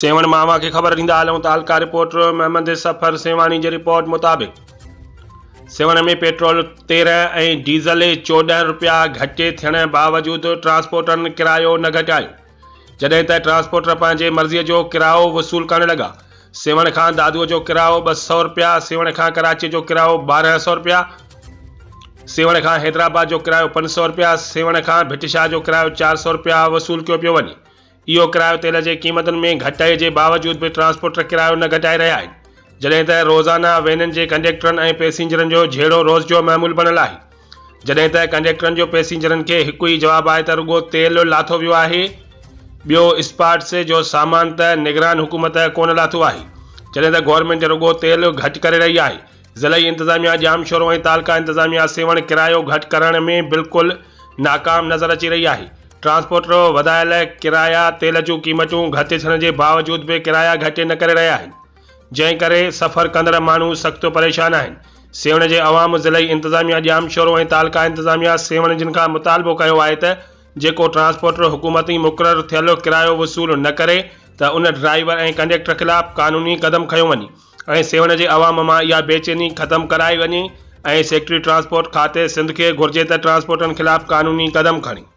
سيوهڻ مان اوهان کي خبر ڏيندا هلون تعلقه رپورٽر محمد سفر سيوهاڻي جي رپورٽ مطابق سيوهڻ ۾ پيٽرول 13 ۽ ڊيزل 14 رپيا گهٽ ٿيڻ باوجود ٽرانسپورٽرن ڪرايو نه گهٽايو جڏهن ته ٽرانسپورٽر پنهنجي مرضي جو ڪرايو وصول ڪرڻ لڳا سيوهڻ کان دادو جو ڪرايو 200 رپيا سيوهڻ کان ڪراچي جو ڪرايو 1200 رپيا سيوهڻ کان حيدرآباد جو ڪرايو 500 رپيا سيوهڻ کان ڀٽ شاهه جو ڪرايو 400 رپيا وصول ڪيو پيو وڃي اهو ڪرايو تيل جي قيمتن ۾ گهٽتائي جي باوجود به ٽرانسپورٽر ڪرايو نه گهٽائي رهيا آهن، جڏهن ته روزانه وينن جي ڪنڊيڪٽرن ۽ پئسينجرن جو جهيڙو روز جو معمول بڻيل آهي، جڏهن ته ڪنڊيڪٽرن جو پئسينجرن کي هڪ ئي جواب آهي ته رڳو تيل لاٿو ويو آهي، ٻيو اسپارٽس جو سامان ته نگران حڪومت ڪونه لاٿو آهي، جڏهن ته گورنمينٽ رڳو تيل گهٽ ڪري رهي آهي، ضلعي انتظاميا ڄامشورو ۽ تعلقه انتظاميا سيوهڻ ڪرايو گهٽ ڪرڻ ۾ بلڪل ناڪام نظر اچي رهي آهي. ٽرانسپورٽر وڌايل ڪرايا تيل جون قيمتون گهٽ ٿيڻ جي باوجود به ڪرايا گهٽ نه ڪري رهيا آهن جنهن ڪري سفر ڪندڙ ماڻهو سخت پريشان آهن سيوهڻ جي عوام ضلعي انتظاميا ڄامشورو ۽ تعلقه انتظاميا سيوهڻ جن کان مطالبو ڪيو آهي ته جيڪو ٽرانسپورٽر حڪومتي مقرر ٿيل ڪرايو وصول نه ڪري ته ان ڊرائيور ۽ ڪنڊيڪٽر خلاف قانوني قدم کنيو وڃي ۽ سيوهڻ جي عوام مان اها بيچيني ختم ڪرائي وڃي ۽ سيڪريٽري ٽرانسپورٽ کاتي سنڌ کي گهرجي ته ٽرانسپورٽرن خلاف قانوني قدم کڻي.